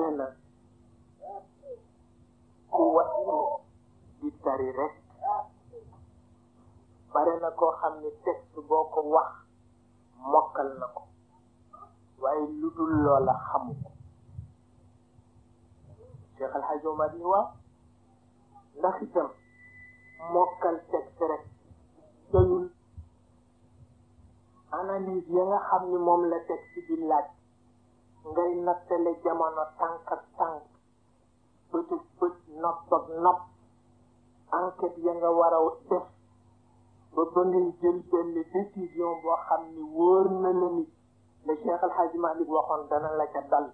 bare na ku wattu di tari rek bare na koo xam ni texte boo ko wax mokkal na ko waaye lu dul loola xamu ko Cheikh Al Hadj Omar ni waaw ndax itam mokkal texte rek doyul analyse ya nga xam ni moom la texte bi laaj ngay nattale jamono tànk ak tànk bët ak bët nopp ak nopp enquête ya nga war a def ba ngay jël benn décision boo xam ni wóor na la ni le Cheikh Al Hadj Malick waxoon dana la ca dal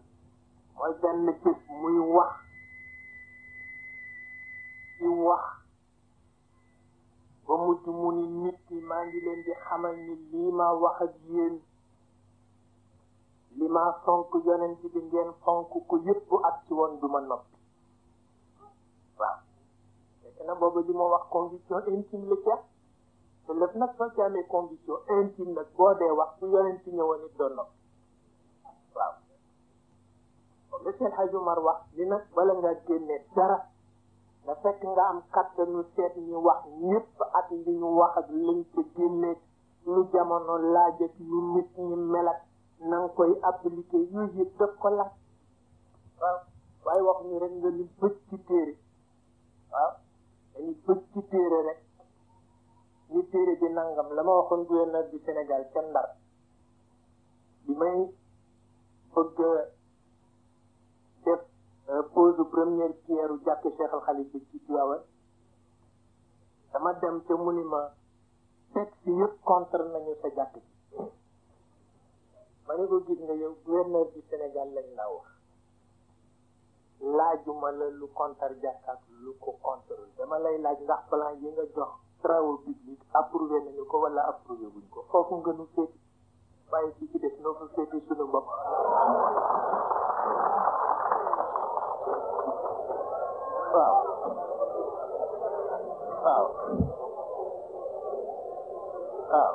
mooy benn bés muy wax ci wax ba mujj mu ni nit ñi maa ngi leen di xamal ni lii ma wax ak yéen li ma fonk yonent bi ngeen fonk ko yëpp ak ci woon duma noppi waaw fekk na boobu li ma wax condition intime la ca te lépp nag soo ci amee condition intime nag boo dee wax bu yonent ñëwoon it doo noppi waaw moom la Cheikh Hadj Omar wax li nag bala nga génnee dara da fekk nga am kattanu seet ñu wax ñëpp ak li ñu wax ak lañ ca génnee lu jamono laaj ak lu nit ñi melat na nga koy appliquer yooyu yëpp daf ko laaj waaw waaye wax ñu rek nga ni bëj ci téere waaw dañu bëj ci téere rek ni téere bi nangam la ma waxoon gouverneur du Sénégal ca Ndar bi may bëgg def pose première pierre u jàkk Cheikh Al Khalifa ci Tivaouane dama dem te mu ni ma texte yëpp contre nañu sa jàkk ci ma ne ko gis nga yow gouverneur du Sénégal lañ laa wax laajuma la lu contre jàkk ak lu ko contre dama lay laaj ndax plan yi nga jox travaux publics approuvé nañu ko wala approuvé buñ ko foofu nga nu féeti waaye ci ci def noo fa féeti suñu bopp waaw waaw waaw